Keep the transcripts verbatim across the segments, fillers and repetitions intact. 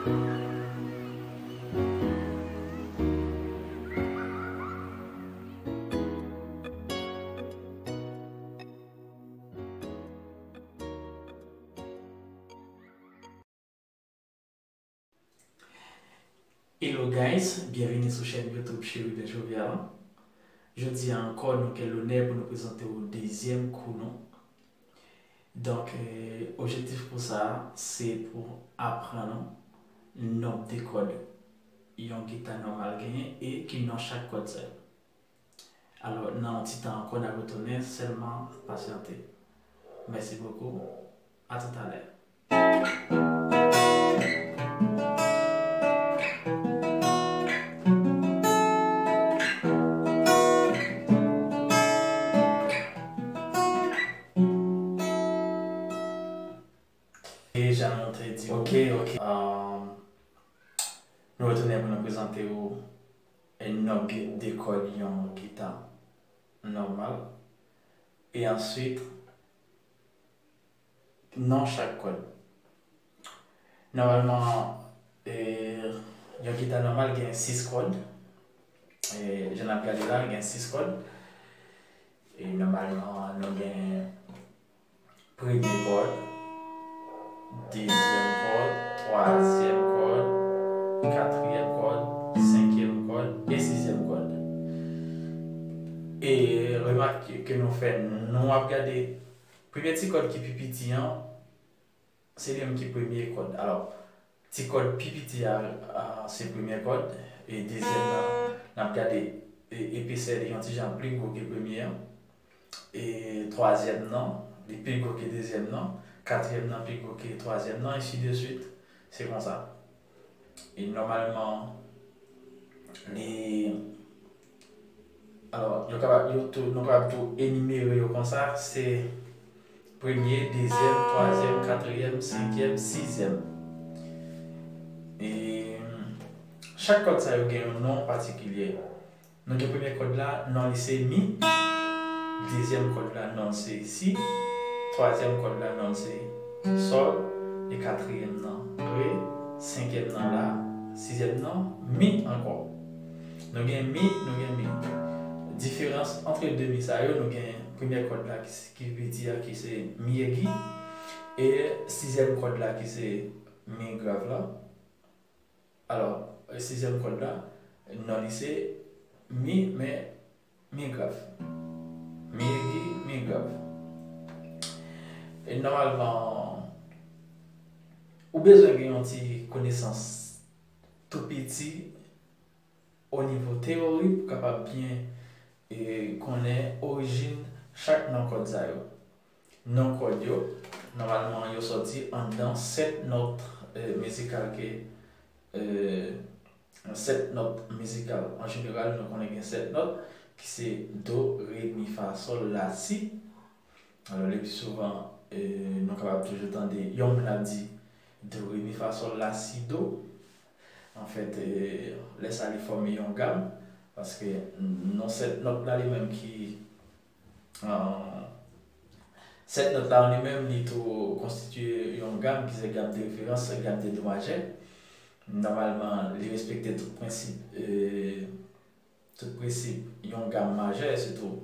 Hello guys, byenveni sou chèn YouTube Chérubin Jovial. Jodi a ankò, nou gen lonè pou nou prezante w dezyèm kou nou. Donk, eh, objektif kou sa a, se pou aprann ou nonb de kòd yon gita nòmal genyen e ki non chak kòd sa yo. Alò, nan yon ti tan ankò, n ap retounen, sèlman pasyante. Mèsi bokou, a toutalè. E jan nou te di, ok, ok. Um, nou retounen pou nou prezante w e nonb de kòd yon gita nòmal. E answit, non chak kòd. Nòmalman, e, yon gita nòmal gen sis kòd. E, jan n ap gade la, gen sis kòd. E nòmalman, nou gen premye kòd, dezyèm kòd, twazyèm kòd, katriyèm kòd, senkyèm kòd e sizyèm kòd. E remak ke nou fè, nou ap gade premye ti kòd ki pi piti an, se li menm ki premye kòd. Alò, ti kòd pi piti a, a, se premye kòd, e dezyèm nan, n ap gade, e, epesè li yon ti jan pli gwo ke premye an. E twazyèm nan, li pi gwo ke dezyèm nan. Katriyèm nan pi gwo ke twazyèm nan, ensi de swit. Se konsa. E nòmalman, li, alò, yo kapab, yo tou, nou kapab tou enimere yo konsa, se premye, dezyèm, twazyèm, katriyèm, senkyèm, sizyèm. E chak kòd sa yo gen yon non patikilye. Nou gen premye kòd la, non li se mi. Dezyèm kòd la, non l se si. Twazyèm kòd la, non l se sòl. E katriyèm nan, re. Senkyèm nan, la. Sizyèm nan, mi ankò. Nou gen mi, nou gen mi. Diferans ant de mi sa yo, nou gen premye kòd la ki, ki piti a, ki se mi egi. E sizyèm kòd la, ki se mi grav la. Alò, sizyèm kòd la, non li se mi, men mi grav. Mi egi, mi grav. E nòmalman, ou bezwen gen yon ti konesans tou piti o nivo teyori pou kapab byen, e, konnen orijin chak non kòd sa yo. Non kòd yo, nòmalman, yo sòti anndan sèt nòt, e, mizikal ke, e, sèt nòt mizikal. An jeneral, nou konnen gen sèt nòt, ki se do, re, mi, fa, sòl, la, si. Alò, le pi souvan, e, nou kapab toujou tande yon moun ap di do, re, mi, fa, sòl, la, si, do. Anfèt, e, lè sa li fòme yon gam, paske non sèt nòt la li menm ki, e, sèt nòt la li menm li tou konstitye yon gam ki se gam de referans, gam de do majè. Nòmalman, li respekte tout prensip, e, tout prensip yon gam majè, sitou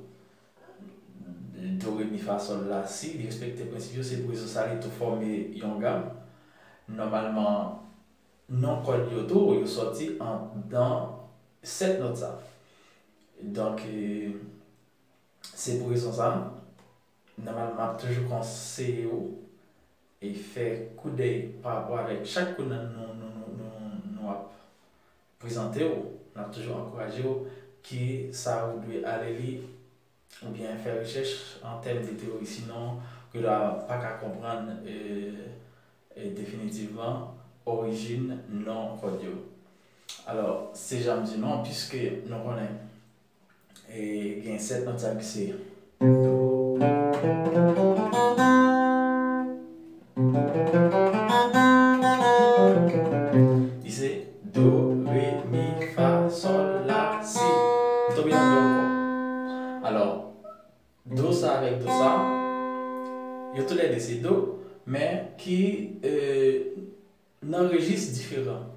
do, re, mi, fa, sòl, la, si, li respekte prensip yo, se pou rezon sa li tou fòme yon gam. Nòmalman, non kòd yo tou, yo sòti anndan sèt nòt sa. Donk, e, se pou rezon sa, nòmalman, m ap toujou konseye w e fè koudèy pa rapò avèk chak kou nou, nou, nou, nou, nou ap prezante w, n ap toujou ankouraje w, kisa ou dwe ale li oubyen fè rechèch an tèm de teyori, sinon ke w pa ka konprann, e, e, definitivman orijin non kòd yo. Alò, se jan m di non, piske nou konnen, e, gen sèt nòt sa ki se do, li se do, re, mi, fa, sòl, la, si. M tonbe nan do ankò. Alò, do sa avèk do sa, yo toulède se do, men ki, e, nan rejis diferan.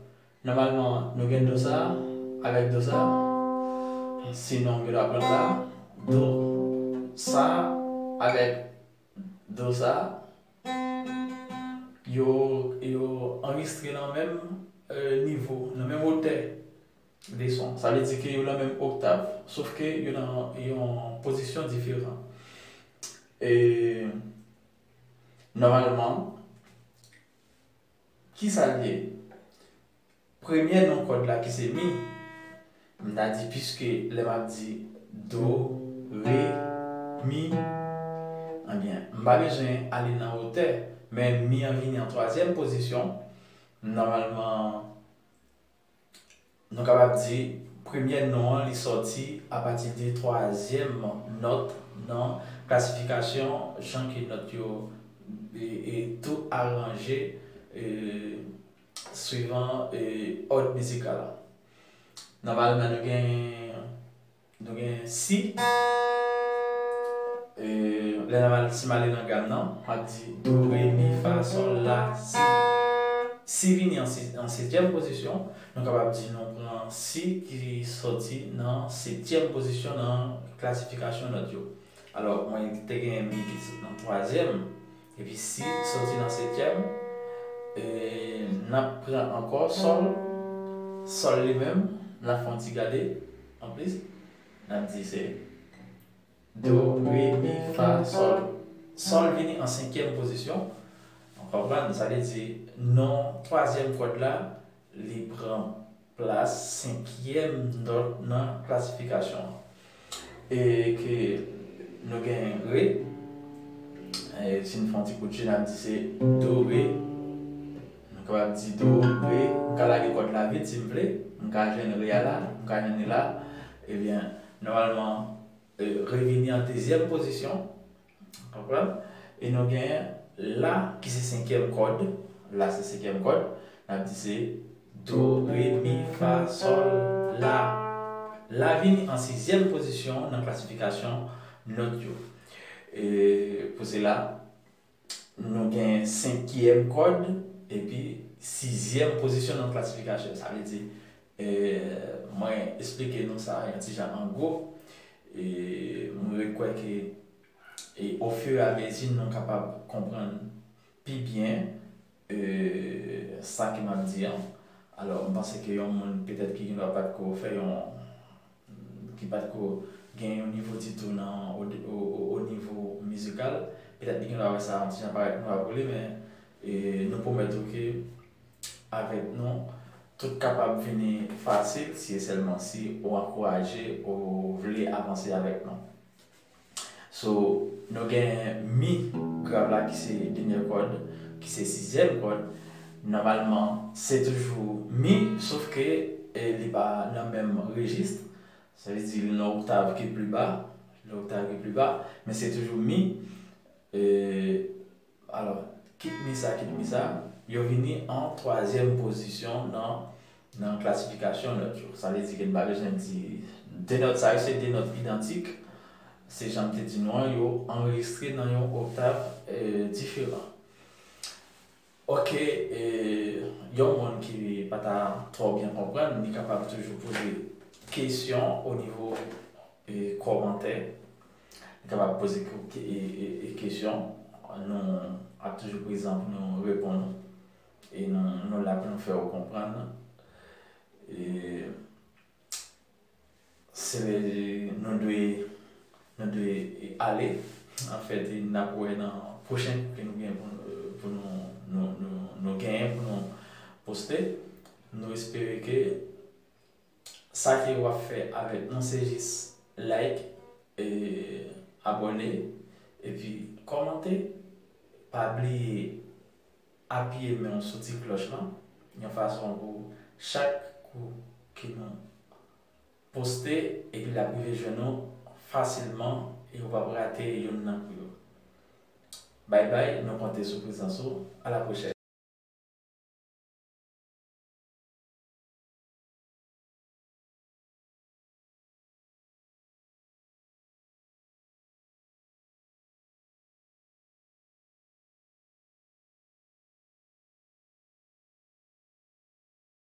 Nòmalman, nou gen do sa avèk do sa. Sinon, m gen dwa pran la, do sa avèk do sa. Yo, yo anrejistre nan menm, eh, nivo, nan menm wotè de son. Sa vle di ke yo nan menm oktav, sof ke yo nan yon pozisyon diferan. E, nòmalman, kisa l ye? Premye non kòd la ki se mi, m ta di, piske lè m ap di do, re, mi, ebyen, m pa bezwen ale nan wotè, men mi an vini an twazyèm pozisyon. Nòmalman, nou kapab di premye non an, li sòti apati de twazyèm nòt nan klasifikasyon, jan ke nòt yo e, e tou aranje, e, swivan, e, òd mizikal la. Nòmalman, nou gen, nou gen si. E, lè nòmal, si m ale nan gam nan, m ap di do, re, mi, fa, sòl, la, si. Si vini an si-, an setyèm pozisyon, nou kapab di nou pran si ki sòti nan setyèm pozisyon nan klasifikasyon nòt yo. Alò, mwen te gen mi ki sot nan twazyèm, epi si soti nan setyèm, e n ap pran ankò sòl, sòl li menm, n ap fè yon ti gade anplis, n ap di se do, re, mi, fa, sòl. Sòl vini an senkyèm pozisyon. Ou konprann? Sa vle di non twazyèm kòd la, li pran plas senkyèm nòt nan klasifikasyon an. E ke nou gen re, e si n fè yon ti kout je, n ap di se do, re. Nou kapab di do, re. M ka lage kòd la vit si m vle. M ka jwenn re a la, m ka jwenn li la. Ebyen, nòmalman, e, re vini an dezyèm pozisyon. Konprann? E nou gen la, ki se senkyèm kòd. La, se senkyèm kòd. N ap di se do, re, mi, fa, sòl, la. La vini an sizyèm pozisyon nan klasifikasyon nòt yo. E pou sela, nou gen senkyèm kòd epi sizyèm pozisyon nan klasifikasyon. Sa vle di, e, mwen eksplike nou sa yon ti jan an gwo. E mwen ret kwè ke, e, ofiramezi, nou kapab konprann pi byen, e, sa ke m ap di an. Alò, m panse ke yon moun petèt ki gen dwa pa t ko fè yon, ki pa t ko gen yon nivo ditou nan, o, o, o, o nivo mizikal, petèt li gen dwa wè sa yon ti jan parèt nwa pou li, men, e, nou pwomèt ou ke avèk nou, tout kapab vini fasil si e sèlman si ou ankouraje, ou vle avanse avèk nou. So, nou gen mi grav la ki se dènye kòd, ki se sizyèm kòd. Nòmalman, se toujou mi, sof ke, e, li pa nan menm rejis. Sa vle di li nan oktav ki pli ba, nan oktav ki pli ba, men se toujou mi. E, alò, kit mi sa, kit mi sa, yo vini an twazyèm pozisyon nan, nan klasifikasyon nòt yo. Sa vle di ke n pa bezwen di de nòt sa yo, se de nòt idantik. Se jan m te di nou an, yo anrejistre nan yon oktav, e, diferan. Oke, e, yon moun ki pa ta twò byen konprann, li kapab toujou poze kesyon o nivo, e, kòmantè. Li kapab poze ke-, ke-, e, e, e kesyon. Nou ap toujou prezan pou nou reponn. E nou, nou la pou nou fè w konprann. E se, nou dwe, nou dwe ale. Anfèt, e n ap wè nan pwochen kou ke nou gen pou, pou nou, nou, nou, nou genyen pou nou poste. Nou espere ke sa ke w ap fè avèk nou, se jis like, e, abòne, epi kòmante. Pa bliye apiye men w sou ti klòch lan, yon fason pou chak kou ke nou poste, epi l ap rive jwenn ou fasilman, e ou p ap rate youn nan kou yo. Bay bay, nou konte sou prezans ou. A la pwochèn.